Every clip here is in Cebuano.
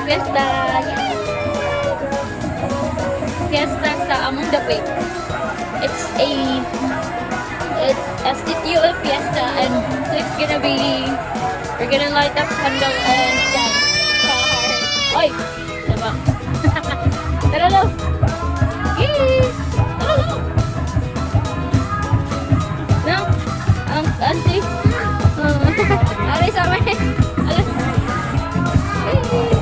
Fiesta! Yay! Fiesta sa among dapit. It's a sitio of fiesta and it's gonna be we're gonna light up candle and dance. Oy! Diba? Tara lo! Yay! Tara lo! No? Ang auntie. Aray, sorry. Aray. Yay!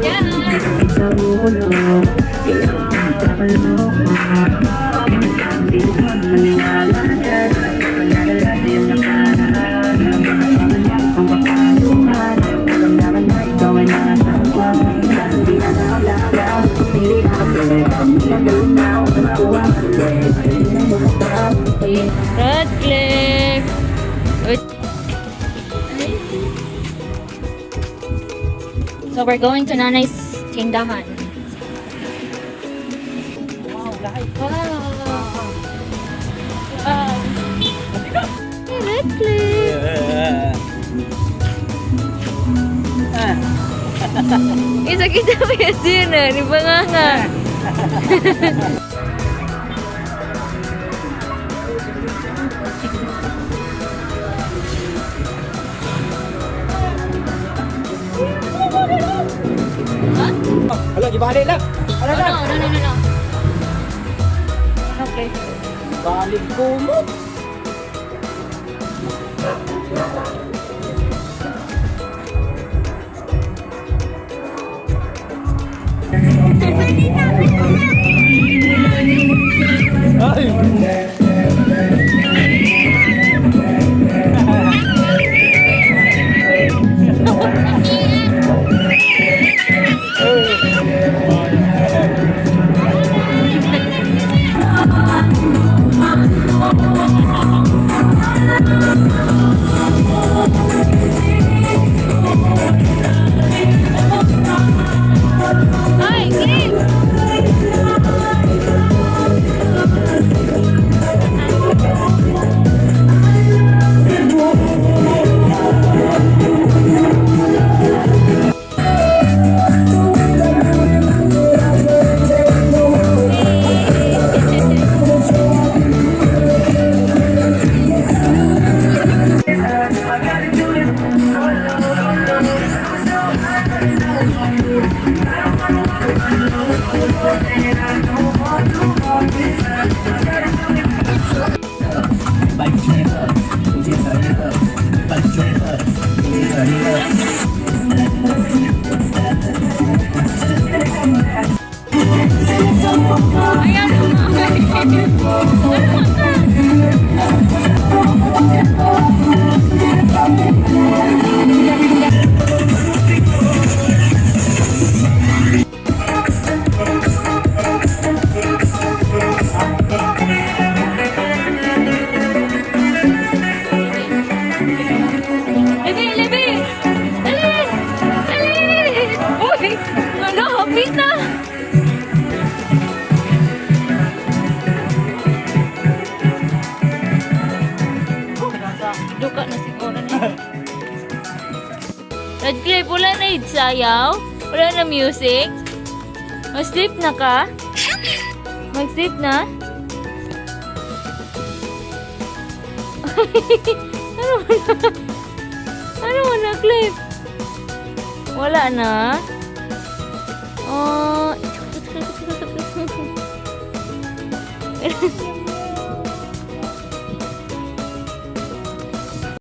Yeah. Radcliffe. Wait. So we're going to Nanay's tindahan. Wow, lahi. Wow. Wow. Hey, Radcliffe. Isa kita pa yan na, di ba nga nga? Huh? Hala, gibalik lang. Hala Oh, na. no. Okay. Balik kumot. Ay! Hi, Cliff! Ayan, ano ka? Libi, libi! Dali! Dali! Uy! Ano, hapit na! Duka na siguro na. Radcliffe, wala na sayaw? Wala na music? Mag-sleep na ka? Mag-sleep na? Ano ba na? Ano mo na, Cliff? Wala na? Oh.